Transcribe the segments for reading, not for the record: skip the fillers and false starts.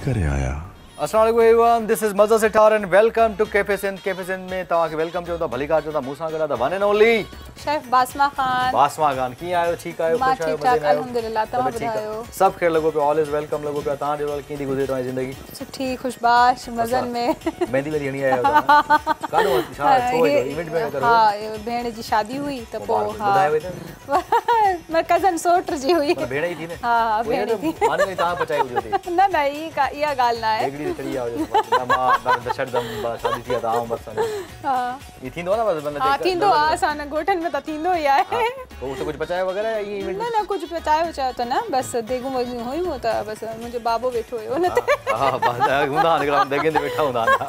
ڪري آيا. السلام عليڪم everyone this is Mazhar Sethar and welcome to cafe Sindh cafe Sindh ۾ توهان کي welcome چئون ٿا ڀليڪار چئون ٿا مون سان گڏ آهي the one and only chef Basma Khan Basma Khan ڪيئن آهيو ٺيڪ آهيو خوش آهيو مزي ۾ آهيو الحمدلله توهان ٻڌايو سڀ خير لڳو پيو آل از welcome لڳو پيو توهان جو ڪيئن ٿي گذري توهان جي زندگي سٺي خوشباش مزن ۾ مهندي ويندي هڻي آيا آهيو توهان ڪاڏو ڇا ڇو هيو ايونٽ ۾ ڪرو ها ڀيڻ جي شادي هئي ته پو ها ٻڌايو وئي ته مان ڪزن سوٽ جي هئي ڀيڻ ئي ٿي نه ها ها ڀيڻ ئي ٿي معني ۾ توهان پچائي هجو ٿي نه نه هي ڪا اها ڳالهه نه آهي ديڳڙي تي چڙهي آيو هجو نه مان ته ڇڏدم شادي ٿي آ ته آئون بس ها هي ٿيندو آ نه بس ها ٿيندو آ اسان نه ڳوٺن ۾ ته ٿيندو ئي آهي پوء اتي ڪجهه پچايو وغيره يا ائين ايونٽ نه نه ڪجهه پچايو وچايو ته نه بس ديڳون ويڳون هيون ته بس منهنجو بابو ويٺو هيو ان تي ها بس هوندا آهن هڪڙا ديڳين تي ويٺا هوندا آهن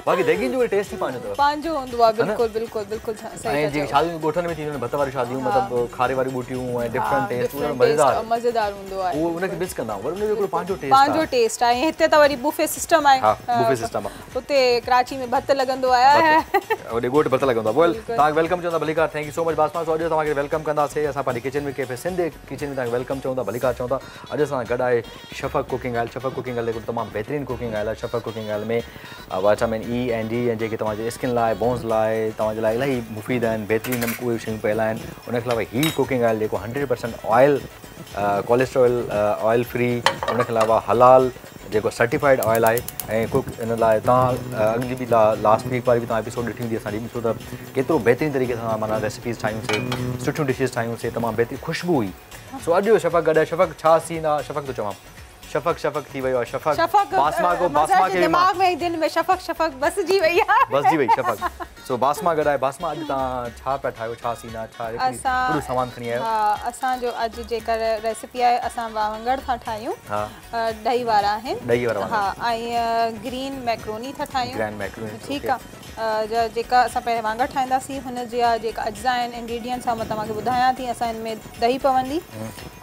باقي ديڳين جو ٽيسٽ ئي پنهنجو اٿو پنهنجو هوندو آ بلڪل بلڪل بلڪل صحيح ۽ جيڪي شاديون ڳوٺن ۾ ٿينديون آهن ڀت واريون شاديون مطلب کاري واريون ٻوٽيون ۽ ڊفرنٽ ٽيسٽ اهو مزيدار مزيدار هوندو آهي اهو ان کي مس ڪندا آهيون وري ان جو هڪڙو پنهنجو ٽيسٽ پنهنجو ٽيسٽ آهي هتي ته وري بوفي سسٽم آهي ها بوفي سسٽم آهي اتي ڪراچي ۾ ڀت لڳندو آهي. هوڏي ڳوٺ ڀت لڳندو آهي. ويل توهان کي welcome چون ٿا ڀليڪار thank you so much Basma سو اڄ توهان کي welcome ڪنداسي اسان پنهنجي ڪچن ۾ ڪيفي سنڌ ڪچن ۾ توهان کي welcome چون ٿا ڀليڪار چون ٿا اڄ اسان سان گڏ آهي شفق ڪوڪنگ آئل شفق ڪوڪنگ آئل هڪڙو تمام بهترين ڪوڪنگ آئل آهي شفق cooking oil ۾ vitamin E ۽ D ۽ جيڪي توهان جي اسڪن لاء بونز لاء توهان جي لاء الاهي مفيد آهن بهترين اهي شيون پيل آهن ان کان علاوه هي ڪوڪنگ آئل جيڪو 100% آئل ڪوليسٽرول آئل فري ان کان علاوه حلال جيڪو سرٽيفائيڊ آئل آهي ۽ ڪوڪ ان لاء توهان اڳ جي به لاسٽ ويڪ واري به توهان ايپيسوڊ ڏٺي هوندي اسان جي ڏسو ته ڪيترو بهترين طريقي سان معنيٰ ريسپيز ٺاهيون سي سٺيون ڊشز ٺاهيون سي تمام بهترين خوشبو هئي سو اڄ شفق گڏ آهي شفق ڇا سين آ شفق ٿو چوان شفق شفق ٿي ويو آهي شفق شفق باسما کو باسما کي دماغ ۾ دل ۾ شفق شفق بسجي وئي آهي بسجي وئي شفق سو باسما گڏ آهي باسما اڄ توهان ڇا پيا ٺاهيو ڇا سين آ ڇا پورو سامان کڻي آيو ها اسان جو اڄ جيڪا ريسپي آهي اسان واڱڻ ٿا ٺاهيون ها ڏهي وارا آهن ڏهي وارا ها ۽ گرين ميڪروني ٿا ٺاهيون گرين ميڪروني ٺيڪ آ جيڪا اسان پهرين واڱڻ ٺاهينداسين هن جا جيڪا اجزا آهن انگريڊينٽس آهن مان توهان کي ٻڌايان ٿي اسان هن ۾ ڏهي پوندي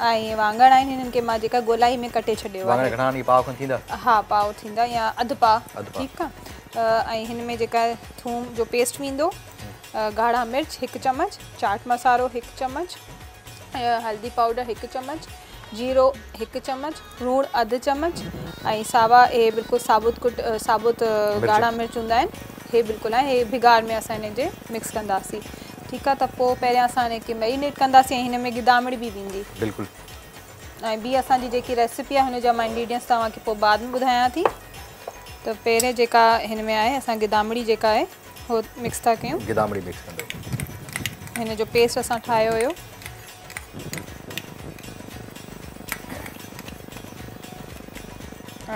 ۽ واڱڻ آهن هنن کي مان جيڪا گولائي ۾ ڪٽي ڇڏيو آهي واڱڻ گهڻا پاء کن ٿيندا ها پاء ٿيندا يا اڌ پاء ٺيڪ آ ۽ هن ۾ جيڪا ٿوم جو پيسٽ ويندو، ڳاڙها مرچ هڪ چمچ، چاٽ مصالحو هڪ چمچ، هلدي پائوڊر هڪ چمچ، جيرو هڪ چمچ، لوڻ اڌ چمچ ۽ ساوا اهي بلڪل ثابت ڪٽ ثابت ڳاڙها مرچ هوندا آهن اهي بلڪل آهن اهي ڀگار ۾ اسان هن جي مڪس ڪنداسين ٺيڪ آهي ته پوء پهريان اسان هن کي ميرينيٽ ڪنداسين ۽ هن ۾ گدامڙي به ويندي بلڪل ۽ ٻي اسان جي جيڪي ريسپي آهي هن جا مان انگريڊينٽس توهان کي پوء بعد ۾ ٻڌايان ٿي. ته پهرين جيڪا هن ۾ آهي اسان گدامڙي جيڪا آهي هو مڪس ٿا ڪيون. گدامڙي مڪس ڪندو. هن جو پيسٽ اسان ٺاهيو هيو.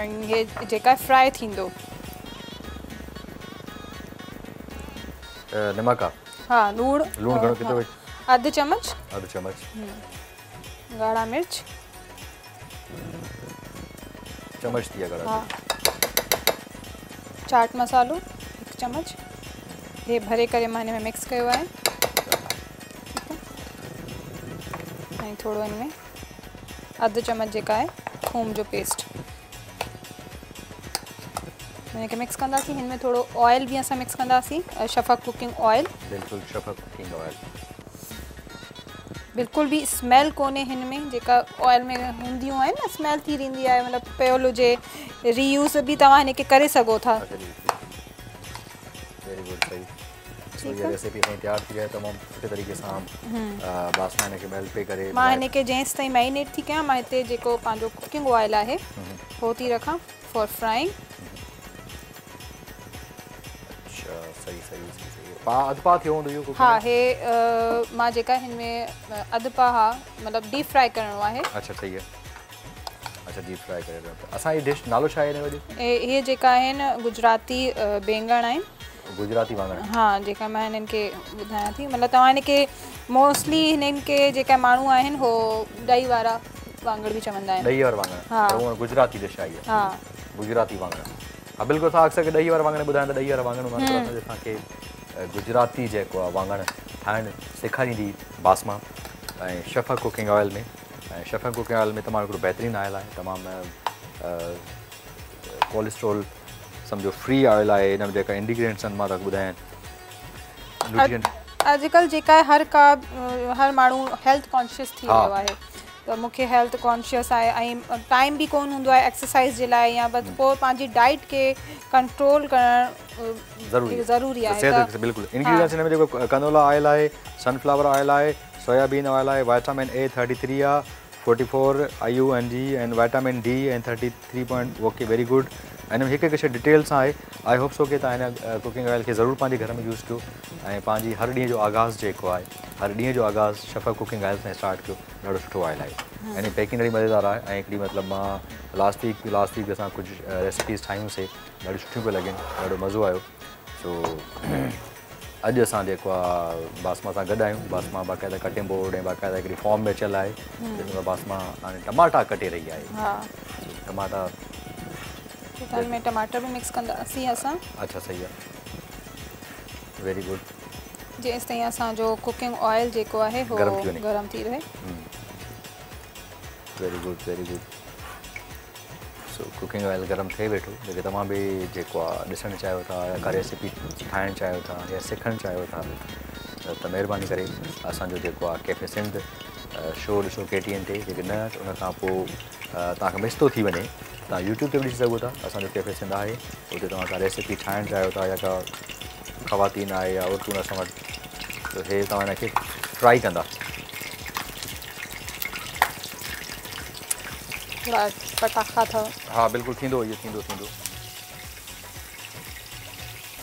۽ هي جيڪا فرائي ٿيندو. نمڪ آ. ها لوڻ. لوڻ گهڻو ڪيترو؟ اڌ چمچ. اڌ چمچ. ڳاڙها مرچ. چمچ ٿي ويا ڳاڙها ها چاٽ مصالحو هڪ چمچ هي ڀري ڪري مان هن ۾ مڪس ڪيو آهي ٺيڪ آهي ۽ ٿورو هن ۾ اڌ چمچ جيڪا آهي ٿوم جو پيسٽ هن کي مڪس ڪنداسين هن ۾ ٿورو آئل به اسان مڪس ڪنداسين شفق ڪوڪنگ آئل بلڪل شفق ڪوڪنگ آئل بلڪل به اسميل ڪونهي هن ۾ جيڪا آئل ۾ هونديون آهن نه اسميل ٿي رهندي آهي مطلب پيل هجي ري يوز به توهان هن کي ڪري سگهو ٿا. ويري گڊ صحيح سو هي ريسيپي اسان جي تيار ٿي وئي آهي تمام سٺي طريقي سان باسما هن کي ميلٽ پئي ڪري. مان هن کي جيس تائين ميرينيٽ ٿي ڪيان مان هتي جيڪو پنهنجو ڪوڪنگ آئل آهي هو ٿي رکان فار فرائنگ. اڇا صحيح صحيح صحيح صحيح پاء اڌ پاء ٿيو هوندو اهو ڪوڪنگ ها هي مان جيڪا هن ۾ اڌ پاء ها مطلب ڊيپ فرائي ڪرڻو آهي. اڇا صحيح آهي اڇا ڊيپ فرائي ڪري رهيو آهيو اسان جي ڊش نالو ڇا آهي هن جو؟ اهي جيڪا آهن گجراتي بينگڻ آهن. گجراتي واڱڻ. ها جيڪا مان هنن کي ٻڌايان ٿي مطلب توهان هن کي موسٽلي هنن کي جيڪا ماڻهو آهن هو ڏهي وارا واڱڻ به چوندا آهن. ڏهي وارا واڱڻ ها پر گجراتي ڊش آهي ها گجراتي واڱڻ. ها بلڪل اسان اڪثر ڪري ڏهي وارا واڱڻ ٻڌايا ته ڏهي وارا واڱڻ هوندا آهن پر اسان کي گجراتي جيڪو آهي واڱڻ ٺاهڻ سيکاريندي باسما ۽ شفق ڪوڪنگ آئل ۾ ۽ شفق ڪوڪنگ آئل ۾ تمام هڪڙو بهترين آئل آهي تمام ڪوليسٽرول سمجهو فري آئل آهي ان ۾ جيڪا انگريڊينٽس آهن مان توهان کي ٻڌايان اڄڪلهه جيڪا هر ڪا هر ماڻهو هيلٿ ڪانشس ٿي ويو آهي. त मूंखे हेल्थ कॉन्शियस आहे ऐं टाइम बि कोन हूंदो आहे एक्सरसाइज़ जे लाइ या बसि पोइ पंहिंजी डाइट खे कंट्रोल करणु ज़रूरी आहे। बिल्कुलु इंग्रीडियंट्स हिन में जेको कनोला ऑयल आहे, सनफ्लावर ऑयल आहे, सोयाबीन ऑयल आहे, विटामिन ए 33 आहे, 44 IU and G and vitamin D and 33 point. Okay very good. ऐं हिकु हिकु शइ डिटेल सां आहे। I hope so की तव्हां हिन कुकिंग ऑयल खे ज़रूरु पंहिंजे घर में यूज़ कयो ऐं पंहिंजी हर ॾींहं जो आगाज़ जेको आहे, हर ॾींहं जो आगाज़ शफ़क़ कुकिंग ऑयल सां स्टार्ट कयो। ॾाढो सुठो ऑयल आहे ऐं पैकिंग ॾाढी मज़ेदार आहे। ऐं हिकिड़ी मतिलबु मां लास्ट वीक असां कुझु रेसिपीज़ ठाहियूंसीं, ॾाढियूं सुठियूं पियूं लॻनि, ॾाढो मज़ो आयो। सो अॼु असां जेको आहे बासमा सां गॾु आहियूं। बासमा बाक़ाइदा कटिंग बोर्ड ऐं बाक़ाइदा हिकिड़ी फॉर्म में अचियल आहे, जंहिंमें बासमा हाणे टमाटा कटे रही आहे। टमाटा में टमाटर बि मिक्स कंदासीं असां। अच्छा सही आहे, वेरी गुड। जेसि ताईं असांजो कुकिंग ऑयल जेको आहे उहो गरम थी रहे। Very good very good. So cooking oil गरम थिए वेठो। जेके तव्हां बि जेको आहे ॾिसणु चाहियो था या का रेसिपी ठाहिणु चाहियो था या सिखणु चाहियो था त महिरबानी करे असांजो जेको आहे कैफ़े सिंध शो ॾिसो KTN ते। जेके न त उन खां पोइ तव्हांखे मिस थो थी वञे, तव्हां यूट्यूब ते बि ॾिसी सघो था। असांजो कैफ़े सिंध आहे, उते तव्हां का रेसिपी ठाहिणु चाहियो था या का ख़वातीन आहे या औरतूं असां वटि, त हे तव्हां हिनखे ट्राई कंदा। थोरा पटाखा अथव। हा बिल्कुलु थींदो, इहो थींदो थींदो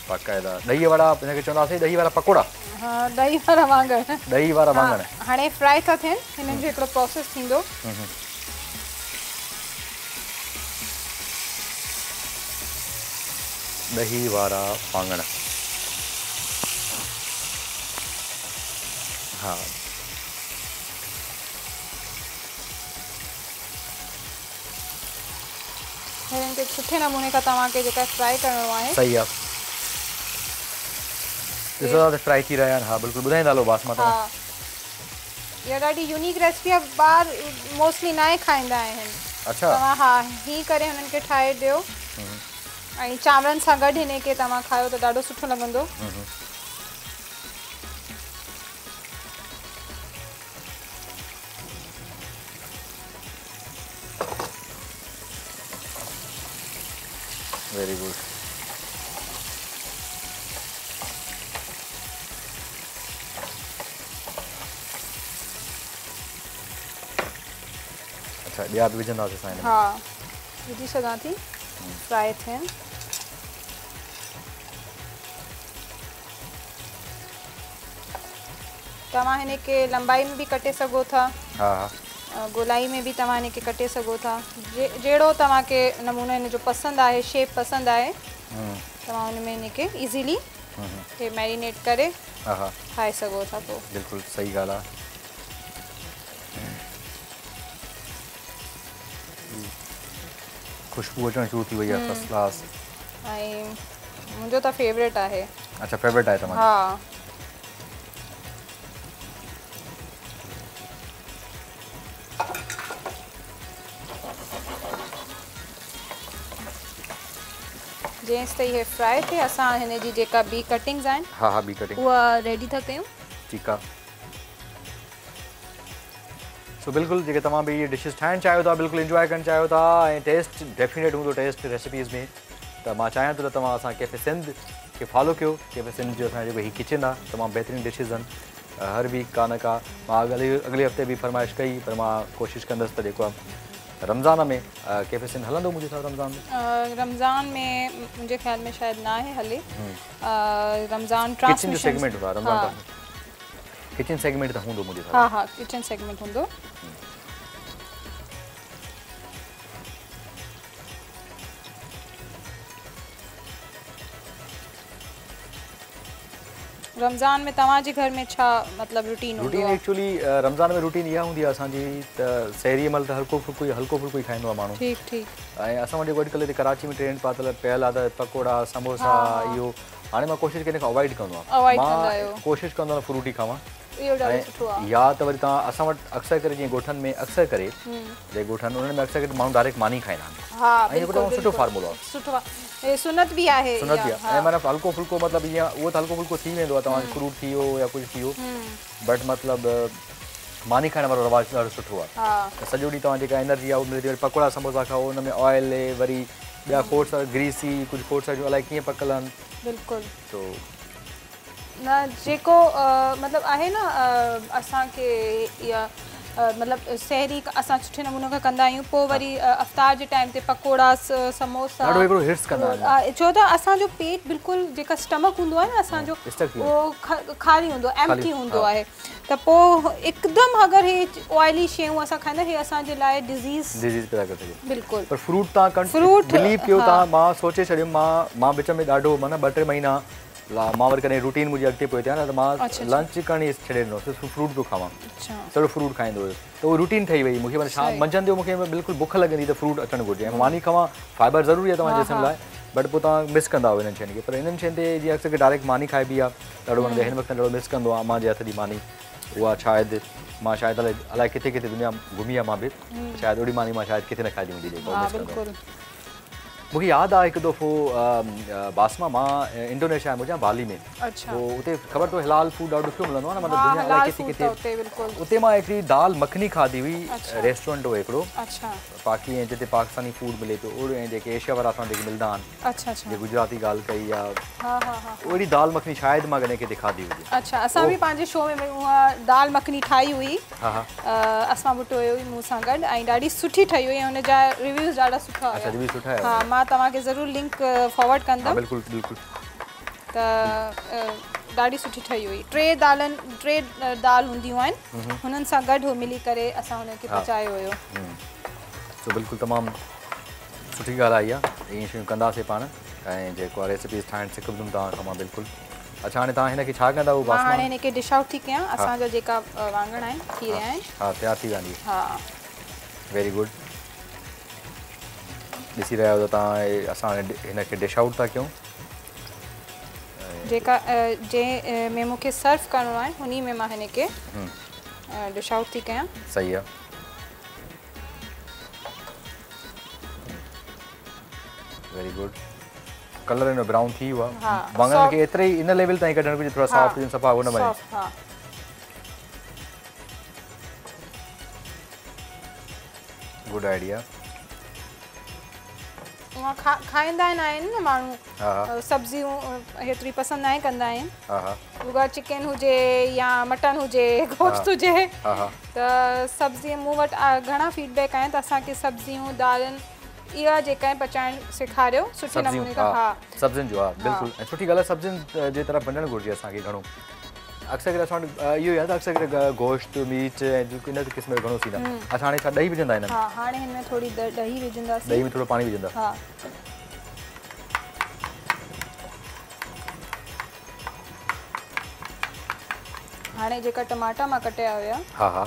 बाक़ाइदा। ॾही वारा हिनखे चवंदासीं, ॾही वारा पकोड़ा। हा ॾही वारा वाङण, ॾही वारा वाङण। हाणे फ्राई था थियनि, हिननि जो हिकिड़ो प्रोसेस थींदो। ॾही वारा वाङण। हा हिननि खे सुठे नमूने खां तव्हांखे जेका फ्राई करिणो आहे। सही आहे, ॾिसो था फ्राई थी रहिया आहिनि। हा बिल्कुलु, ॿुधाईंदा हलो बासमा तव्हां। इहा ॾाढी यूनिक रेसिपी आहे, ॿार मोस्टली न खाईंदा आहिनि। अच्छा तव्हां हा हीअं करे हुननि खे ठाहे ॾियो ऐं चांवरनि सां गॾु हिन खे तव्हां खायो त ॾाढो सुठो लॻंदो। Very good. अच्छा ॿिया बि विझंदासीं असां हिन में। हा विझी सघां थी, फ्राई थियनि। तव्हां हिनखे लंबाई में बि कटे सघो था। हा हा गोलाई में बि तव्हां हिनखे कटे सघो था। जहिड़ो तव्हांखे नमूनो हिन जो पसंदि आहे, शेप पसंदि आहे, तव्हां हुन में हिनखे इज़िली मैरिनेट करे ठाहे सघो था पोइ। बिल्कुलु सही ॻाल्हि आहे। ख़ुशबू अचणु शुरू थी वई आहे, फर्स्ट क्लास। ऐं मुंहिंजो त फेवरेट आहे। अच्छा फेवरेट आहे तव्हांजो? हा। जेसि ताईं हे फ्राई थिए असां हिन जी जेका ॿी कटिंग्स आहिनि, हा हा ॿी कटिंग उहा रेडी था कयूं। ठीकु आहे। सो बिल्कुलु जेके तव्हां बि इहे डिशेस ठाहिणु चाहियो था, बिल्कुलु इंजॉय करणु चाहियो था ऐं टेस्ट डेफिनेट हूंदो टेस्ट रेसिपीज़ में, त मां चाहियां थो त तव्हां असां कैफ़े सिंध खे फॉलो कयो। कैफ़े सिंध जो असांजो जेको हीउ किचन आहे, तमामु बहितरीन डिशेस आहिनि। हर वीक का न का मां अगले हफ़्ते बि फरमाइश कई, पर मां कोशिशि कंदुसि त जेको आहे रमज़ान में कैफ़े सिंध हलंदो मुंहिंजे हिसाब रमज़ान में। रमज़ान में मुंहिंजे ख़्याल में शायदि न आहे हले। रमज़ान किचन जो सेगमेंट हूंदो आहे, रमज़ान किचन सेगमेंट त हूंदो मुंहिंजे हिसाब। हा हा किचन सेगमेंट हूंदो। रमज़ान में तव्हांजे घर में छा मतिलबु रूटीन हूंदो रूटीन एक्चुअली रमज़ान में रूटीन इहा हूंदी आहे असांजी त सहरीअ महिल त हल्को फुल्को ई खाईंदो आहे माण्हू। ठीकु ठीकु। ऐं असां वटि जेको अॼुकल्ह हिते कराची में ट्रेंड पातल पियल आहे त पकोड़ा समोसा इहो, हाणे मां कोशिशि करे अवॉइड कंदो आहियाँ। मां कोशिशि कंदो आहियाँ फ्रूट ई खावां, इहो ॾाढो सुठो आहे। या त वरी तव्हां असां वटि अक्सर करे जीअं ॻोठनि में अक्सर करे जेके ॻोठ आहिनि उन्हनि में अक्सर करे माण्हू डायरेक्ट मानी खाईंदा आहिनि। हा ऐं हिकिड़ो सुठो फार्मूलो आहे, सुठो आहे, सुनत बि आहे, सुनत बि आहे। ऐं माना हल्को फुल्को मतिलबु ईअं उहो त हल्को फुल्को थी वेंदो आहे, तव्हांजो फ्रूट थी वियो या कुझु थी वियो, बट मतिलबु ماني کائڻ وارو رواج ڏاڍو سٺو آهي ته سڄو ڏينهن توهان جيڪا انرجي آهي اها ملي ٿي وري پڪوڙا سموسا کائو ان ۾ آئل وري ٻيا کوڙ سارا گريسي ڪجهه کوڙ ساريون الائي ڪيئن پڪل آهن. بلڪل. سو. نه جيڪو مطلب آهي نه اسان کي اها مطلب سحري اسان سٺي نموني کان ڪندا آهيون پوء وري افطار جي ٽائيم تي پڪوڙا سموسا ڏاڍو هڪڙو حرص ڪندا آهن ڇو ته اسان جو پيٽ بلڪل جيڪا اسٽمڪ هوندو آهي نه اسان جو اهو خالي هوندو آهي ايمپٽي هوندو آهي ته پوء هڪدم اگر هي آئلي شيون اسان کائيندا هي اسان جي لاء ڊزيز ڊزيز پيدا ڪري سگهي بلڪل پر فروٽ تان فروٽ بليو ڪيو تان مان سوچي ڇڏيم مان مان وچ ۾ ڏاڍو معنيٰ ٻه ٽي مهينا لا مان وري ڪڏهن روٽين منهنجي اڳتي پوئتي آهي نه ته مان لنچ ڪرڻ ئي ڇڏي ڏنو صرف فروٽ پيو کاوان سڄو فروٽ کائيندو هيس ته اهو روٽين ٺهي وئي مونکي معنيٰ شام منجهند جو مونکي بلڪل بک لڳندي ته فروٽ اچڻ گهرجي ۽ ماني کاوان فائبر ضروري آهي توهان جي جسم لاء بٽ پوء توهان مس ڪندا آهيو انهن شين کي پر انهن شين تي جيئن اڪثر ڊائريڪٽ ماني کائبي آهي ڏاڍو وڻندي آهي هن وقت ڏاڍو مس ڪندو آهيان امان جي هٿ جي ماني اها شايد مان شايد الائي ڪٿي ڪٿي دنيا گهمي آهي مان به شايد اهڙي ماني مان شايد ڪٿي نه کاڌي هوندي جيڪا مس ڪندو آهيان مون کي ياد آ هڪ دفعو باسما مان انڊونيشيا ۾ هجان بالي ۾ پوء اتي خبر اٿو حلال فوڊ ڏاڍو ڏکيو ملندو آ نه مطلب دنيا الائي ڪٿي ڪٿي اتي مان هڪڙي دال مکني کاڌي هئي ريسٽورنٽ هو هڪڙو پاڪي ۽ جتي پاڪستاني فوڊ ملي پيو اهڙو ۽ جيڪي ايشيا وارا اسان جيڪي ملندا آهن جي گجراتي ڳالهه ڪئي يا اهڙي دال مکني شايد مان ڪڏهن ڪٿي کاڌي هجي. اڇا اسان به پنهنجي شو ۾ اها دال مکني ٺاهي هئي. اسما ڀٽو هيو مون سان گڏ ۽ ڏاڍي سٺي ٺهي هئي ۽ ان جا ريويوز ڏاڍا سٺا هيا. اڇا ريويوز سٺا هيا. ها مان توهان کي ضرور لنڪ فارورڊ ڪندم. ها بلڪل بلڪل. ته ڏاڍي سٺي ٺهي هئي. ٽي دالن ٽي دال هونديون آهن هنن سان گڏ هو ملي ڪري اسان هن کي پچايو هيو. سو بلڪل تمام سٺي ڳالهه آهي اها ائين شيون ڪنداسين پاڻ ۽ جيڪو آ ريسيپيز ٺاهڻ سکندم توهان کان مان بلڪل. اڇا هاڻي توهان هن کي ڇا ڪندا مان هاڻي هن کي ڊش آئوٽ ٿي ڪيان اسان جا جيڪا واڱڻ آهن ٿي رهيا آهن. ها تيار ٿي ويا آهن. ها ويري گڊ ڏسي رهيا آهيو ته توهان اسان هاڻي هن کي ڊش آئوٽ ٿا ڪيون. جيڪا جنهن ۾ مون کي سرو ڪرڻو آهي انهي ۾ مان هن کي ڊش آئوٽ ٿي ڪيان. صحيح آهي. ويري گڊ ڪلر ان برائون ٿي ويو آهي واڱڻن کي ايتري ئي ان ليول تائين ڪڍڻ گهرجي ٿورا سافٽ هجن صفا هو نه وڃي گڊ آئيڊيا کائيندا نه آهن نه ماڻهو سبزيون هيتري پسند نه ڪندا آهن رڳا چڪن هجي يا مٽن هجي گوشت هجي ته سبزي مون وٽ گهڻا فيڊ بيڪ آهن ته اسان کي سبزيون دالن اها جيڪا آهي پچائڻ سيکاريو سٺي نموني سان ها سبزين جو ها بلڪل ۽ سٺي ڳالهه آهي سبزين جي طرف وڃڻ گهرجي اسان کي گهڻو اڪثر ڪري اسان وٽ اهو ئي آهي ته اڪثر ڪري گوشت ميٽ ۽ ان قسم جو گهڻو ٿيندا اڇا هاڻي ڇا ڏهي وجهندا هن ۾ ها هاڻي هن ۾ ٿوري ڏهي وجهنداسين ڏهي ۾ ٿورو پاڻي وجهندا ها هاڻي جيڪا ٽماٽا مان ڪٽيا هيا ها ها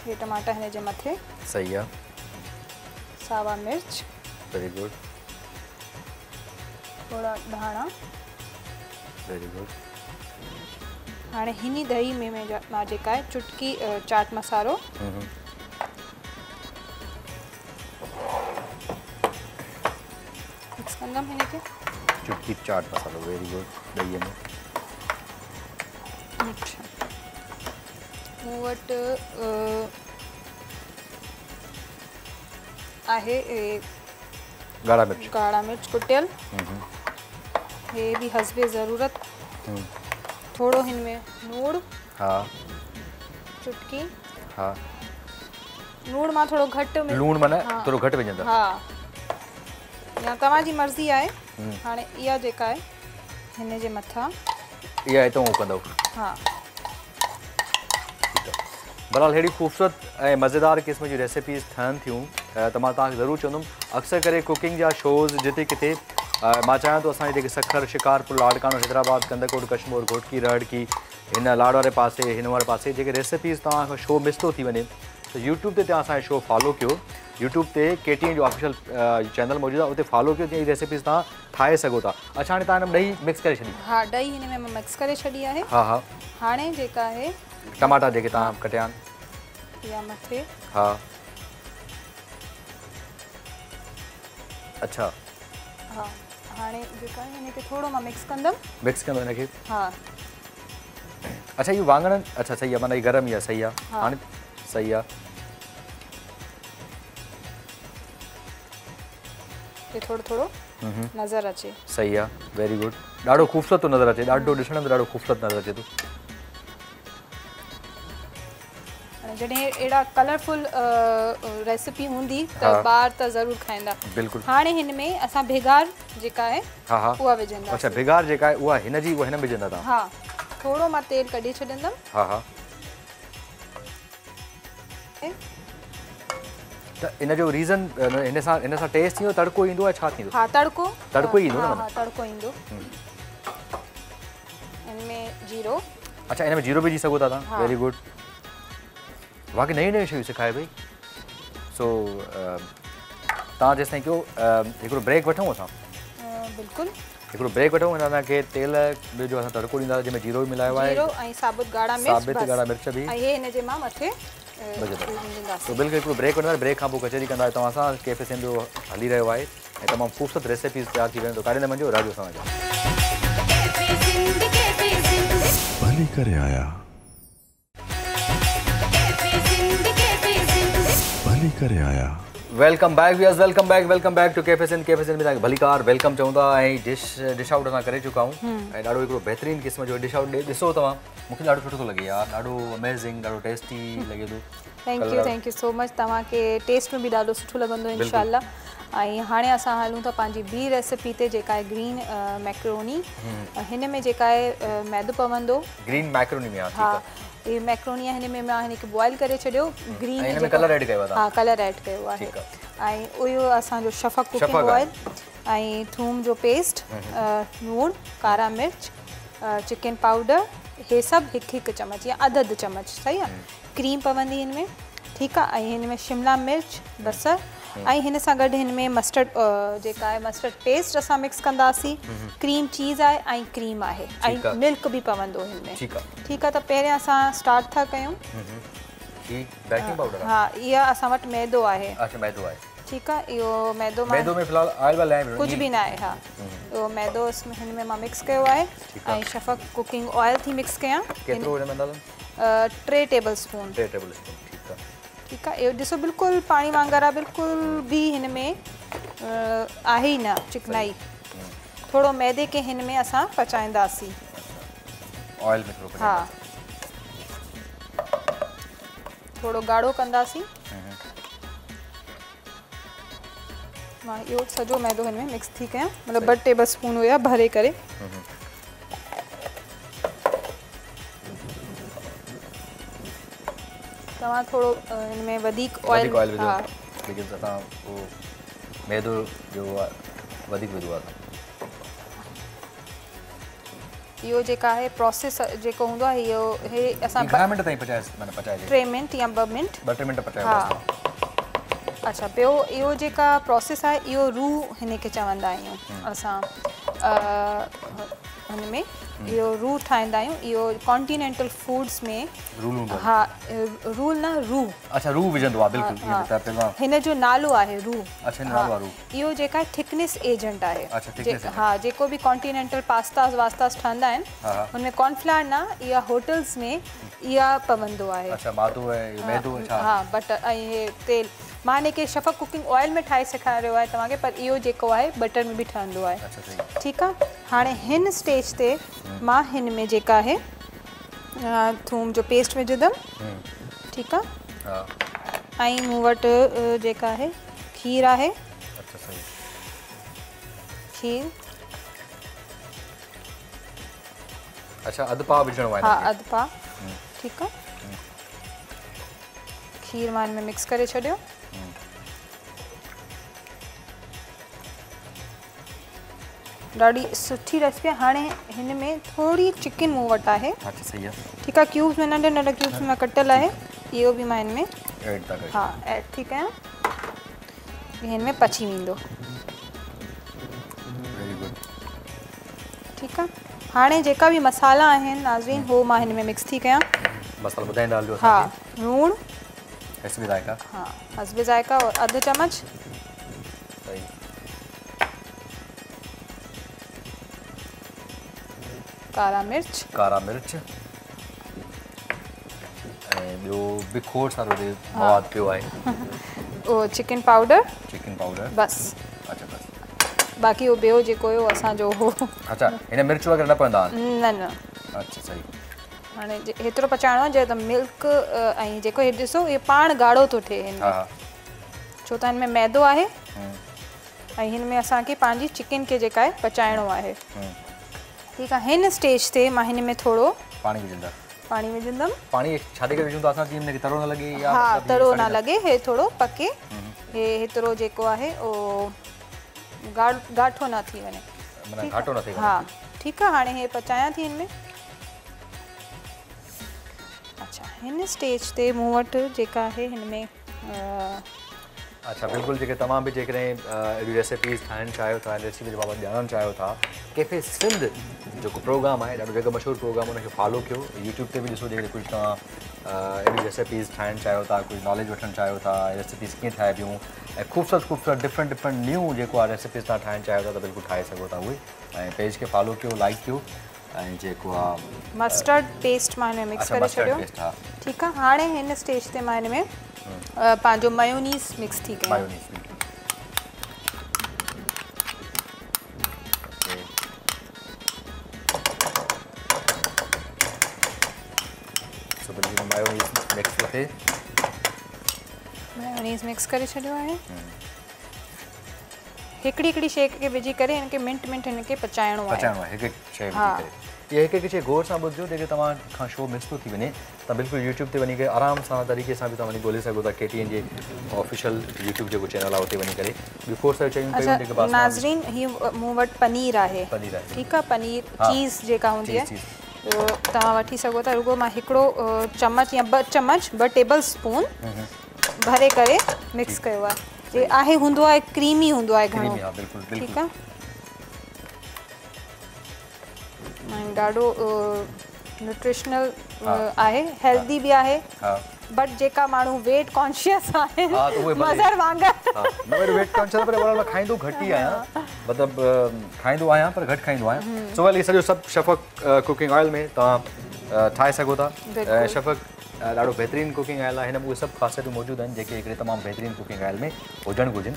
هي ٽماٽا هن جي مٿي صحيح آ ساوا مرچ. Very good. ٿورا ڌاڻا. Very good. هاڻي هن ئي ڏهي ۾ مان جيڪا آهي چٽڪي چاٽ مصالحو. مڪس ڪندم هن کي. چٽڪي چاٽ مصالحو ويري گڊ ڏهي ۾. اڇا مون وٽ آهي ڳاڙها مرچ ڳاڙها مرچ ڪٽيل هي به حسب ضرورت ٿورو هن ۾ لوڻ ها چٽڪي ها لوڻ مان ٿورو گهٽ لوڻ معنيٰ ٿورو گهٽ وجهندا ها يا توهان جي مرضي آهي هاڻي اها جيڪا آهي هن جي مٿان اها هتان ڪندو ها بهرحال ههڙي خوبصورت ۽ مزيدار قسم جون ريسيپيز ٺهن ٿيون ته مان توهان کي ضرور چوندم اڪثر ڪري ڪوڪنگ جا شوز جتي ڪٿي مان چاهيان ٿو اسان جي جيڪي سکر شڪارپور لاڙڪاڻو حيدرآباد ڪنڌڪوٽ ڪشمور گهوٽڪي رهڙڪي هن لاڙ واري پاسي هن واري پاسي جيڪي ريسيپيز توهان کان شو مس ٿو ٿي وڃي ته يوٽيوب تي توهان اسان جو شو فالو ڪيو يوٽيوب تي ڪي ٽي اين جو آفيشل چينل موجود آهي اتي فالو ڪيو جيئن هي ريسيپيز توهان ٺاهي سگهو ٿا اڇا هاڻي توهان هن ۾ ڏهي مڪس ڪري ڇڏي ها ڏهي هن ۾ مان مڪس ڪري ڇڏي آهي ها ها هاڻي جيڪا آهي ٽماٽا جيڪي توهان ڪٽيا آهن يا مٿي ها اڇا ها هاڻي جيڪا آهي هن کي ٿورو مان مڪس ڪندم مڪس ڪندو هن کي ها اڇا اهو واڱڻ اڇا صحيح آهي معنيٰ هي گرم ئي آهي صحيح آهي هاڻي सही आहे। हे थोरो थोरो नज़र अचे। सही आहे, वेरी गुड। ॾाढो ख़ूबसूरत थो नज़र अचे, ॾाढो ॾिसण में ॾाढो ख़ूबसूरत नज़र अचे थो। जॾहिं अहिड़ा कलरफुल रेसिपी हूंदी त ॿार त ज़रूरु खाईंदा। बिल्कुलु। हाणे हिन में असां भेगार जेका आहे उहा विझंदासीं। अच्छा, भेगार जेका आहे उहा हिन जी उहा हिन में विझंदा तव्हां? हा, थोरो मां तेल कढी छॾींदमि। हा हा। त इन जो रीज़न हिन सां टेस्ट थींदो, तड़को ईंदो आहे, छा थींदो? हा, तड़को तड़को ई ईंदो न? हा, तड़को ईंदो। हिन में जीरो। अच्छा, हिन में जीरो विझी सघो था तव्हां। Very good. वाकई नयूं नयूं शयूं सेखारे पई। सो तव्हां जेसि ताईं कयो हिकिड़ो ब्रेक वठूं असां? बिल्कुलु, हिकिड़ो ब्रेक वठूं। हिन असांखे तेल जो असां तड़को ॾींदासीं जंहिंमें जीरो बि मिलायो आहे, जीरो ऐं साबुत ॻाढ़ा मिर्च, साबित ॻाढ़ा मिर्च बि, ऐं हे हिन जे मां मथे विझंदासीं। तो बिल्कुलु हिकिड़ो ब्रेक वठंदासीं, ब्रेक खां पोइ कचहरी कंदासीं तव्हां सां। कैफ़े सिंध जो हली रहियो आहे ऐं तमामु ख़ूबसूरत रेसिपीज़ तयारु थी वञनि। तो काॾे न वञिजो, राजो सां वञिजो। भली करे आया, भली करे आया। Welcome back viewers, welcome back, welcome back to cafe Sindh. Cafe Sindh में तव्हांखे भलीकार welcome चऊं था। ऐं डिश आउट असां करे चुका आहियूं ऐं ॾाढो हिकिड़ो बहितरीन क़िस्म जो डिश आउट ॾिसो तव्हां, मूंखे ॾाढो सुठो थो लॻे यार, ॾाढो अमेज़िंग, ॾाढो टेस्टी लॻे थो। Thank you so much. तव्हांखे टेस्ट में बि ॾाढो सुठो लॻंदो इंशाअल्लाह। ऐं हाणे असां हलूं था पंहिंजी ॿी रेसिपी ते जेका आहे ग्रीन मैक्रोनी। हिन में जेका आहे मैदो पवंदो। ग्रीन मैक्रोनी में? हा, ये मैक्रोनी आहे, हिन में मां हिनखे बॉयल करे छॾियो। ग्रीन हिन में कलर ऐड कयो आहे? हा, कलर ऐड कयो आहे। ऐं उहो असांजो शफ़क़ कुकिंग ऑयल ऐं थूम जो पेस्ट, लूणु, कारा मिर्च, चिकन पाउडर, हे सभु हिकु हिकु चमच या अधु अधु चमच। सही आहे। क्रीम पवंदी हिन में, ठीकु आहे। ऐं हिन में शिमला मिर्च, बसर ऐं हिन सां गॾु हिन में मस्टर्ड जेका आहे मस्टर्ड पेस्ट असां मिक्स कंदासीं। क्रीम चीज़ आहे ऐं क्रीम आहे ऐं मिल्क बि पवंदो हिन में। ठीकु आहे। ठीकु आहे। त पहिरियां असां स्टार्ट था कयूं। Baking powder? हा, इहा असां वटि मैदो आहे। अच्छा, मैदो आहे। ठीकु आहे। इहो मैदो मैदो में फ़िलहाल ऑयल वाला आहे, कुझु बि न आहे। हा, इहो मैदो हिन में मां मिक्स कयो आहे ऐं शफ़क़ कुकिंग ऑयल थी मिक्स कयां। केतिरो हिन में अंदाज़न? 3 टेबल स्पून। 3 टेबल स्पून, ठीकु आहे। ठीकु आहे। इहो ॾिसो बिल्कुलु पाणी वांगुरु आहे, बिल्कुलु बि हिन में आहे ई न चिकनाई। थोरो मैदे खे हिन में असां पचाईंदासीं ऑयल में थोरो। हा, थोरो ॻाढ़ो कंदासीं। मां इहो सॼो मैदो हिन में मिक्स थी कयां, मतिलबु 2 टेबल स्पून हुया भरे करे। तव्हां थोरो हिन में वधीक ऑयल विझो, लेकिन असां उहो मैदो जो वधीक विधो आहे। इहो जेका आहे प्रोसेस जेको हूंदो आहे इहो हे असां घणा मिंट ताईं पचाए, माना पचाइजे? 3 मिंट या 2 मिंट। 2-3 मिंट पचायो। हा, अच्छा। ॿियो इहो जेका प्रोसेस आहे इहो रू हिनखे चवंदा आहियूं असां। हिन में इहो रू ठाहींदा आहियूं। इहो कॉन्टिनेंटल फूड्स में रूल हूंदो आहे। हा, रूल न रू। अच्छा, रू विझंदो आहे। बिल्कुलु। हा, हिन जो नालो आहे रू। अच्छा, नालो आहे रू। इहो जेका थिकनेस एजेंट आहे। अच्छा, थिकनेस। हा, जेको बि कॉन्टिनेंटल पास्तास वास्तास ठहंदा आहिनि हुन में कॉर्नफ्लावर न, इहा होटल्स में इहा पवंदो आहे। अच्छा, मादो ऐं मैदो। छा? हा, बटर ऐं हे तेल। मां हिनखे शफ़क़ कुकिंग ऑयल में ठाहे सेखारियो आहे तव्हांखे, पर इहो जेको आहे बटर में बि ठहंदो आहे। अच्छा, सही। ठीकु आहे। हाणे हिन स्टेज ते मां हिन में जेका आहे थूम जो पेस्ट विझंदमि। ठीकु आहे। ऐं मूं वटि जेका आहे खीर आहे। अच्छा, सही। खीर। अच्छा, अधु पाव विझणो आहे? हा, अधु पाव। ठीकु आहे। खीर मां हिन में मिक्स करे छॾियो। ॾाढी सुठी रेसिपी आहे। हाणे हिन में थोरी चिकन मूं वटि आहे। अच्छा, सही आहे। ठीकु आहे। क्यूब्स में नंढे नंढे क्यूब्स में कटियल आहे, इहो बि मां हिन में ऐड था कयूं। हा, ऐड थी कयां, हिन में पची वेंदो। Very good. ठीकु आहे। हाणे जेका बि मसाला आहिनि नाज़रीन, हो मां हिन में मिक्स थी कयां। मसाला ॿुधाईंदा हलजो। हा, लूणु हस्ब ज़ायका। हाँ, हस्ब ज़ायका और अधु चमच। सही। कारा मिर्च। कारा मिर्च ऐं ॿियो बि खोड़ सारो हिते मवाद पियो आहे। उहो चिकन पाउडर, चिकन पाउडर बसि। अच्छा बसि, बाक़ी उहो ॿियो जेको हुयो असांजो हो। अच्छा, हिन मिर्च वग़ैरह न पवंदा आहिनि? न न। अच्छा सही। हाणे हेतिरो पचाइणो आहे जे त मिल्क ऐं जेको हे ॾिसो इहो पाण ॻाढ़ो थो थिए हिन में, छो त हिन में मैदो आहे ऐं हिन में असांखे पंहिंजी चिकन खे जेका आहे पचाइणो आहे। ठीकु आहे, हिन स्टेज ते मां हिन में थोरो पाणी विझंदा, पाणी विझंदमि। पाणी छा करे विझूं था असां जीअं हिनखे तरो न लॻे या? हा, तरो न लॻे, हे थोरो पके, हे हेतिरो जेको आहे उहो गाठो न थी वञे, माना घाटो न थिए। हा ठीकु आहे, हाणे हे पचायां थी हिन में। अच्छा, हिन स्टेज ते मूं वटि जेका आहे हिन में अच्छा बिल्कुलु, जेके तव्हां बि जेकॾहिं अहिड़ी रेसिपीज़ ठाहिणु चाहियो था, रेसिपी जे बाबति ॼाणणु चाहियो था, कैफ़े सिंध जेको प्रोग्राम आहे ॾाढो जेको मशहूरु प्रोग्राम, उनखे फॉलो कयो। यूट्यूब ते बि ॾिसो, जेकॾहिं कुझु तव्हां अहिड़ी रेसिपीज़ ठाहिणु चाहियो था, कुझु नॉलेज वठणु चाहियो था, रेसिपीज़ कीअं ठाहिबियूं ऐं ख़ूबसूरत ख़ूबसूरत डिफरेंट डिफरेंट न्यू जेको आहे रेसिपीज़ तव्हां ठाहिणु चाहियो था त बिल्कुलु ठाहे सघो था उहे। ऐं पेज खे फॉलो कयो, लाइक कयो ऐं जेको आहे मस्टर्ड पेस्ट मां हिन में मिक्स करे छॾियो। ठीकु आहे, हाणे हिन स्टेज ते मां हिन में पंहिंजो मयोनीज़ मिक्स थी कयां। मयोनीज़ सो बिल्कुल मयोनीज़ मिक्स थिए, मयोनीज़ मिक्स करे छॾियो आहे। हिकिड़ी हिकिड़ी शइ खे विझी करे हिनखे मिंट मिंट हिनखे पचाइणो आहे, पचाइणो आहे हिकु हिकु शइ विझी करे। इहा हिकु हिकु शइ गौर सां ॿुधजो, जेके तव्हां खां शो मिस थो थी वञे त बिल्कुलु यूट्यूब ते वञी करे आराम सां तरीक़े सां बि तव्हां वञी ॻोल्हे सघो था। KTN जे ऑफिशियल यूट्यूब जेको चैनल आहे उते वञी करे ॿियो खोड़ सारियूं शयूं कयूं जेके बास। नाज़रीन, हीअ मूं वटि पनीर आहे, पनीर आहे, ठीकु आहे, पनीर चीज़ जेका हूंदी आहे तव्हां वठी सघो था। रुगो मां हिकिड़ो चमच या ॿ चमच ॿ टेबल स्पून भरे करे मिक्स कयो आहे। ये आहे हूंदो आहे क्रीमी हूंदो आहे घणो, ठीकु आहे, ऐं ॾाढो न्यूट्रिशनल आहे, हेल्दी बि आहे। बट जेका माण्हू वेट कॉन्शियस आहिनि मज़र वांगुरु, न वरी वेट कॉन्शियस पर मां खाईंदो घटि ई आहियां, मतिलबु खाईंदो आहियां पर घटि खाईंदो आहियां। सो वेल, इहो सॼो सभु शफ़क़ कुकिंग ऑयल में तव्हां ठाहे सघो था। शफ़क़ ॾाढो बहितरीनु कुकिंग ऑयल आहे, हिन में उहे सभु ख़ासियतूं मौजूदु आहिनि जेके हिकिड़े तमामु बहितरीनु कुकिंग ऑयल में हुजणु घुर्जनि।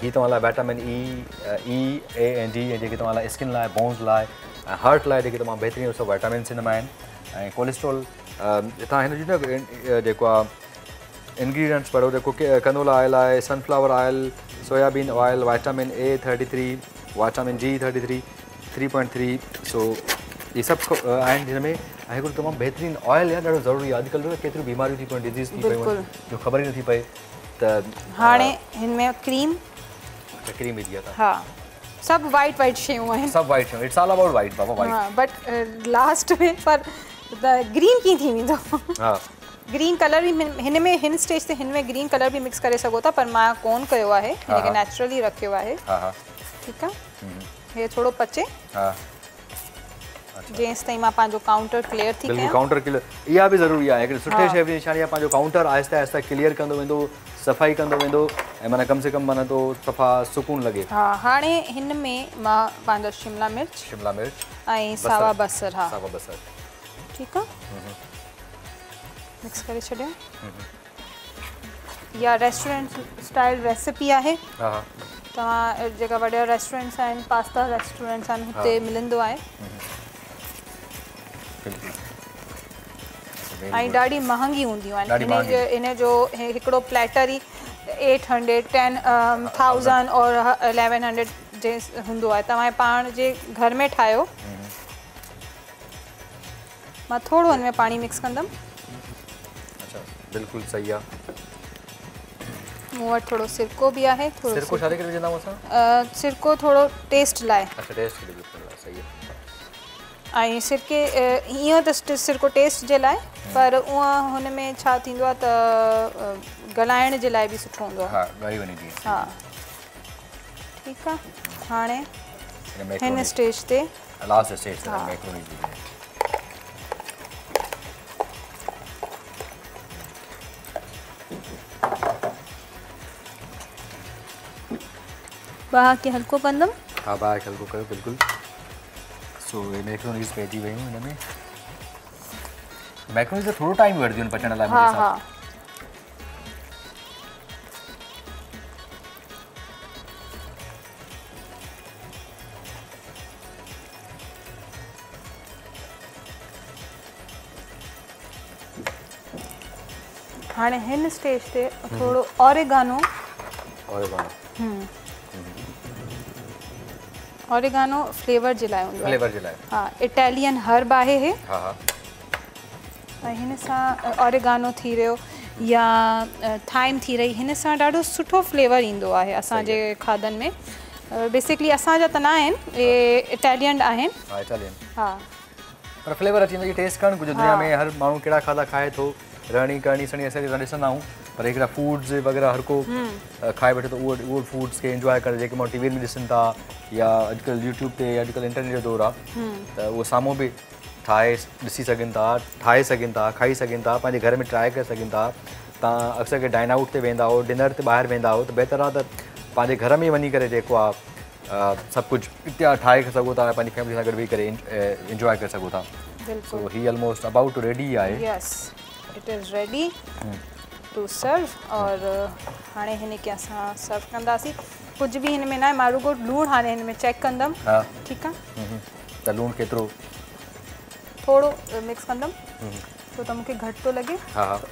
हीअ तव्हां लाइ वाइटामिन ई, ई, ए ऐं डी ऐं जेके तव्हां लाइ स्किन लाइ, बोन्स लाइ ऐं हार्ट लाइ जेके तमामु बहितरीनु सभु वाइटामिन्स हिन मां आहिनि। ऐं कोलेस्ट्रॉल हितां हिन जी न जेको आहे इनग्रीडियंट्स पढ़ो, जेको कनोला ऑयल आहे, sunflower oil, soybean oil, vitamin A 33, vitamin D 33, 3.3, so इहे सभु आहिनि हिन में। ऐं हिकिड़ो तमामु बहितरीनु ऑयल आहे, ॾाढो ज़रूरी आहे। अॼुकल्ह केतिरियूं बीमारियूं थी पयूं, डिज़ीज़ थी पयूं, जो ख़बर ई नथी पए। त हाणे हिन में क्रीम, अच्छा क्रीम विझी आहे। हा, सभु वाइट वाइट शयूं आहिनि, सभु वाइट शयूं, it's all about white Baba, white. हा, बट लास्ट में पर ग्रीन कीअं थी वेंदो? हा, ग्रीन कलर बि हिन में, हिन स्टेज ते हिन में ग्रीन कलर बि मिक्स करे सघो था, पर मां कोन कयो आहे, हिनखे नेचुरली रखियो आहे। हा, ठीकु आहे, हे थोरो पचे। हा, जेसि ताईं मां पंहिंजो काउंटर क्लियर थी कयां। बिल्कुलु काउंटर क्लियर, इहा बि ज़रूरी आहे। हिकिड़े सुठे शेफ़ जी निशानी आहे पंहिंजो काउंटर आहिस्ते आहिस्ते क्लियर कंदो वेंदो, सफ़ाई कंदो वेंदो ऐं माना कम से कम माना तो सफ़ा सुकून लॻे। हा, हाणे हिन में मां पंहिंजो शिमला मिर्च, शिमला मिर्च ऐं सावा बसर, हा सावा बसर, ठीकु आहे, मिक्स करे छॾियो। इहा रेस्टोरेंट स्टाइल रेसिपी आहे। हा, तव्हां जेका वॾा रेस्टोरेंट्स आहिनि, पास्ता रेस्टोरेंट्स आहिनि, हुते मिलंदो आहे ऐं ॾाढी महांगी हूंदियूं आहिनि। इन जो हिकिड़ो प्लेटर ई 800, 10, 1000 और 1100 जे हूंदो आहे। तव्हां पाण जे घर में ठाहियो। मां थोरो हिन में पाणी मिक्स कंदमि। अच्छा, बिल्कुलु सही आहे। मूं वटि थोरो सिरको बि आहे। थोरो सिरको छा करे विझंदा आहियूं असां? सिरको थोरो टेस्ट लाइ। अच्छा, टेस्ट लाइ, सही आहे। ऐं सिरके ईअं त सिरको टेस्ट जे लाइ, पर उहा हुन में छा थींदो आहे त गलाइण जे लाइ बि सुठो हूंदो आहे। हा, ॻाई वञे जीअं। हा, ठीकु आहे। हाणे हिन स्टेज ते, लास्ट स्टेज ते मैक्रोनी जी बाहि खे हल्को कंदमि। हा, बाहि खे हल्को कयो बिल्कुलु। सो हे मैक्रोनीज़ पइजी वयूं हिन में। मैक्रोनी त थोरो टाइम वठंदियूं आहिनि पचण लाइ। हा हा हाणे हिन स्टेज ते थोरो ओरिगानो ओरिगानो फ्लेवर जे लाइ हूंदो आहे, फ्लेवर जे लाइ। हा इटालियन हर्ब आहे हे। हा हा ऐं हिन सां ओरिगानो थी वियो या थाइम थी रही, हिन सां ॾाढो सुठो फ्लेवर ईंदो आहे असांजे खाधनि में। बेसिकली असांजा त न आहिनि, इहे इटालियन आहिनि। हा इटालियन। हा पर फ्लेवर अची वेंदो, टेस्ट करणु घुरिजे। दुनिया में हर माण्हू कहिड़ा खाधा खाए थो, रहणी करणी सणी असां ॾिसंदा आहियूं, पर हिकिड़ा फूड्स वग़ैरह हर को खाए वेठो त उहो उहो फूड्स खे इंजॉय करे, जेके माण्हू टीवी में ॾिसनि था या अॼुकल्ह यूट्यूब ते अॼुकल्ह इंटरनेट जो दौरु आहे त उहो साम्हूं बि ठाहे ॾिसी सघनि था, ठाहे सघनि था, खाई सघनि था, पंहिंजे घर में ट्राई करे सघनि था। तव्हां अक्सर के डाइन आउट ते वेंदा हो, डिनर ते ॿाहिरि वेंदा हो, त बहितर आहे त पंहिंजे घर में वञी करे जेको आहे सभु कुझु ठाहे सघो था, पंहिंजी फैमिली सां गॾु वेही करे इंजॉय करे सघो था। सो ही ऑलमोस्ट अबाउट रेडी आहे। Yes it is ready to serve. और हाणे हिन खे असां सर्व कंदासीं। कुझु बि हिन में न आहे, मां रुगो लूणु हाणे हिन में चेक कंदमि। ठीकु आहे, त लूणु केतिरो? थोरो मिक्स कंदमि, छो त मूंखे घटि थो लॻे।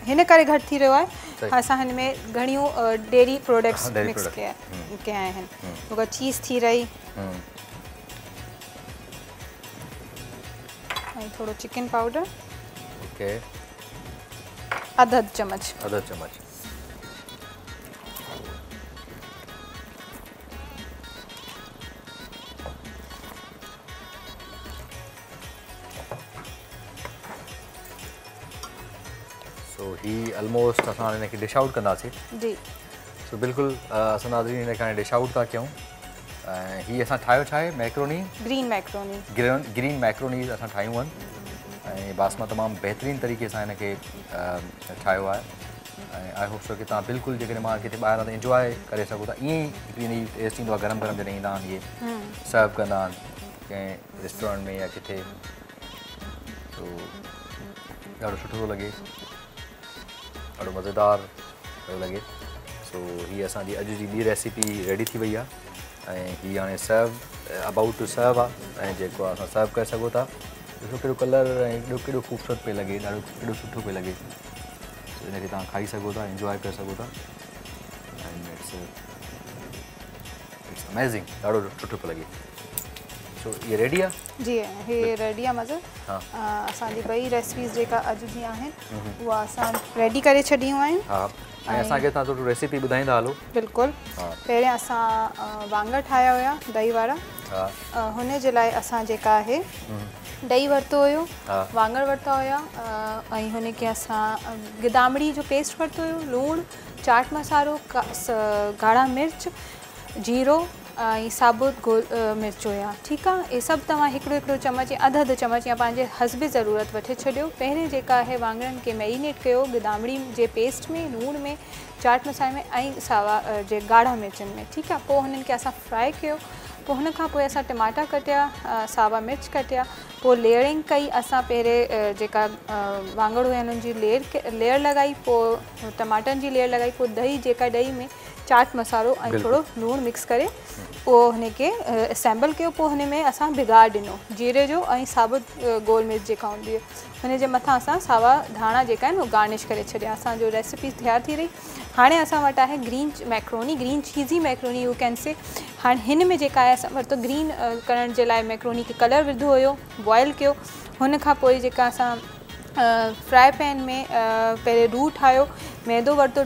हिन करे घटि थी रहियो आहे। असां हिन में घणियूं डेयरी प्रोडक्ट्स मिक्स कया आहिनि, रुगो चीज़ थी रही ऐं थोरो चिकन पाउडर। ओके अधु अधु चमच, अधु चमच। सो ही ऑलमोस्ट असां हिन खे डिश आउट कंदासीं। जी सो बिल्कुलु असां नाज़रीन हिन खे हाणे डिश आउट था कयूं। ऐं हीअ असां ठाहियो छा आहे? Macaroni, green macaroni, green macaroni असां ठाहियूं आहिनि ऐं बासमा तमामु बहितरीन तरीक़े सां हिनखे ठाहियो आहे। ऐं I hope so की तव्हां बिल्कुलु जेकॾहिं मां किथे ॿाहिरां त इंजॉय करे सघो था। ईअं ई हिकिड़ी हिन जी टेस्ट ईंदो आहे, गरम गरम जॾहिं ईंदा आहिनि, इहे सर्व कंदा आहिनि कंहिं रेस्टोरेंट में या किथे, तो ॾाढो सुठो थो लॻे, ॾाढो मज़ेदार थो लॻे। सो हीअ असांजी अॼु जी ॿी रेसिपी रेडी थी वई आहे ऐं हीअ हाणे सर्व अबाउट टू सर्व आहे ऐं जेको आहे असां सर्व करे सघूं था। ॾिसो केॾो कलर ऐं केॾो केॾो ख़ूबसूरत पियो लॻे, ॾाढो केॾो सुठो पियो लॻे। हिनखे तव्हां खाई सघो था, इंजॉय करे सघो था एंड it's it's amazing, ॾाढो सुठो पियो लॻे। सो इहे रेडी आहे? जी हे रेडी आहे। मज़ो हा असांजी ॿई रेसिपीज़ जेका अॼु जी आहिनि उहा असां रेडी करे छॾियूं आहिनि। हा ऐं असांखे तव्हां थोरो रेसिपी ॿुधाईंदा हलो। बिल्कुलु। पहिरियां असां वाङर ठाहिया हुया ॾही वारा। हुन जे लाइ असां जेका आहे ॾही वरितो हुयो, वाङर वरिता हुया ऐं हुनखे असां गिदामड़ी जो पेस्ट वरितो हुयो, लूणु, चाट मसालो, ॻाढ़ा मिर्च, जीरो ऐं साबुत गोल मिर्च हुया। ठीकु आहे, इहे सभु तव्हां हिकिड़ो हिकिड़ो चमच या अधु अधु चमच या पंहिंजे हस्ब ज़रूरत वठी छॾियो। पहिरें जेका आहे वाङरनि खे मैरिनेट कयो गिदामड़ी जे पेस्ट में, लूणु में, चाट मसाले में ऐं सावा जे ॻाढ़ा मिर्चनि में। ठीकु आहे, पोइ हुननि खे असां फ्राए कयो। पोइ हुन खां पोइ असां टमाटा कटिया, सावा मिर्च कटिया, पोइ लेयरिंग कई असां। पहिरें जेका वाङर हुया हुननि जी लेयर लॻाई, पोइ टमाटनि जी लेयर लॻाई, पोइ ॾही जेका ॾही में चाट मसालो ऐं थोरो लूणु मिक्स करे पोइ हुनखे असेंबल कयो। पोइ हुन में असां भिगार ॾिनो जीरे जो ऐं साबुत गोल मिर्च जेका हूंदी आहे हुनजे मथां असां सावा धाणा जेका आहिनि उहे गार्निश करे छॾिया। असांजो रेसिपी तयारु थी रही। हाणे असां वटि आहे green macaroni, green cheesy macaroni you can say. हाणे हिन में जेका आहे असां वरितो ग्रीन करण जे लाइ मैक्रोनी खे कलर विधो हुयो, बॉयल कयो। हुन खां पोइ जेका असां फ्राई पैन में पहिरें रूह ठाहियो, मैदो वरितो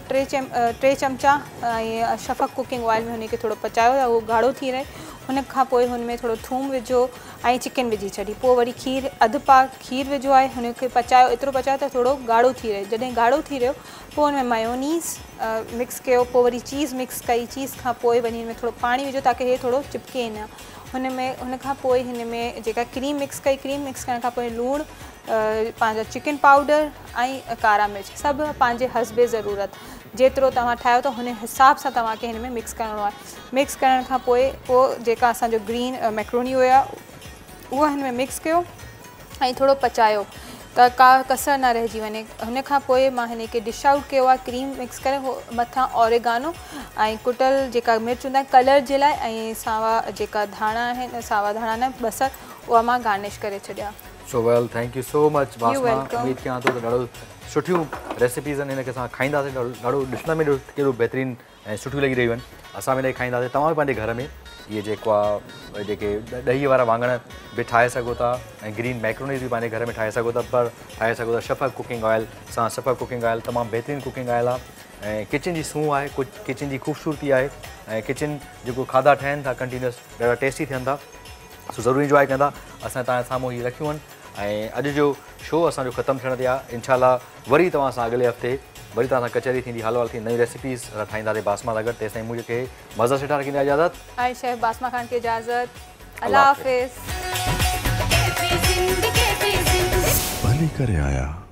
टे चमचा ऐं शफ़क़ कुकिंग ऑयल में हुनखे थोरो पचायो, उहो ॻाढ़ो थी रहे। हुन खां पोइ हुन में थोरो थूम विझो ऐं चिकन विझी छॾी। पोइ वरी खीर अधु पाव खीर विझो आहे, हुनखे पचायो, एतिरो पचायो त थोरो ॻाढ़ो थी रहे। जॾहिं ॻाढ़ो थी रहियो पोइ हुन में मायोनीज़ मिक्स कयो, पोइ वरी चीज़ मिक्स कई। चीज़ खां पोइ वञी हुन में थोरो पाणी विझो ताकि हे थोरो चिपके न। हुन खां पोइ हिन में जेका क्रीम मिक्स कई, क्रीम मिक्स करण खां पोइ लूणु, पंहिंजो चिकन पाउडर ऐं कारा मिर्च सभु पंहिंजे हस्ब ज़रूरत जेतिरो तव्हां ठाहियो त हुन हिसाब सां तव्हांखे हिन में मिक्स करिणो आहे। मिक्स करण खां पोइ पोइ जेका असांजो ग्रीन मैक्रोनी हुया उहा हिन में मिक्स कयो ऐं थोरो पचायो। ته ڪا ڪسر نه رهجي وڃي. هن کان پوءِ مان هن کي ڊش آئوٽ ڪيو آهي ڪريم مڪس ڪري مٿان اوريگانو ۽ ڪٽل جيڪا مرچ هوندا آهن ڪلر جي لاءِ ۽ ساوا جيڪا ڌاڻا آهن، ساوا ڌاڻا نه بصر، اها مان گارنش ڪري ڇڏيا. So well thank you so much Basma. اميد ڪيان ٿو ته ڏاڍو سٺيون ريسپيز آهن هن کي اسان کائينداسين، ڏاڍو ڏسڻ ۾ ڪيڏو بهترين ۽ سٺيون لڳي رهيون آهن. اسان به هن کي کائينداسين. توهان به پنهنجي گهر ۾ اهي جيڪو آهي جيڪي ڏهي وارا واڱڻ به ٺاهي سگهو ٿا ۽ گرين ميڪرونيز به پنهنجي گهر ۾ ٺاهي سگهو ٿا، پر ٺاهي سگهو ٿا شفق ڪوڪنگ آئل سان. شفق ڪوڪنگ آئل تمام بهترين ڪوڪنگ آئل آهي ۽ ڪچن جي سونهن آهي، ڪچن جي خوبصورتي آهي ۽ ڪچن جيڪو کاڌا ٺهن ٿا ڪنٽينيوس ڏاڍا ٽيسٽي ٿين ٿا. سو ضرور انجواءِ ڪندا. اسان توهان جي سامهون هي رکيون آهن ۽ اڄ جو شو اسان جو ختم ٿيڻ تي آهي. انشاء الله وري توهان سان اڳلي هفتي وري توهان سان ڪچهري ٿيندي، حال احوال ٿيندي، نيون ريسپيز اسان ٺاهينداسين باسما سان گڏ. تيس تائين منهنجي کي مزا سٺا رکيندا اجازت ۽ شيف باسما خان کي اجازت. الله حافظ. ڀلي ڪري آيا.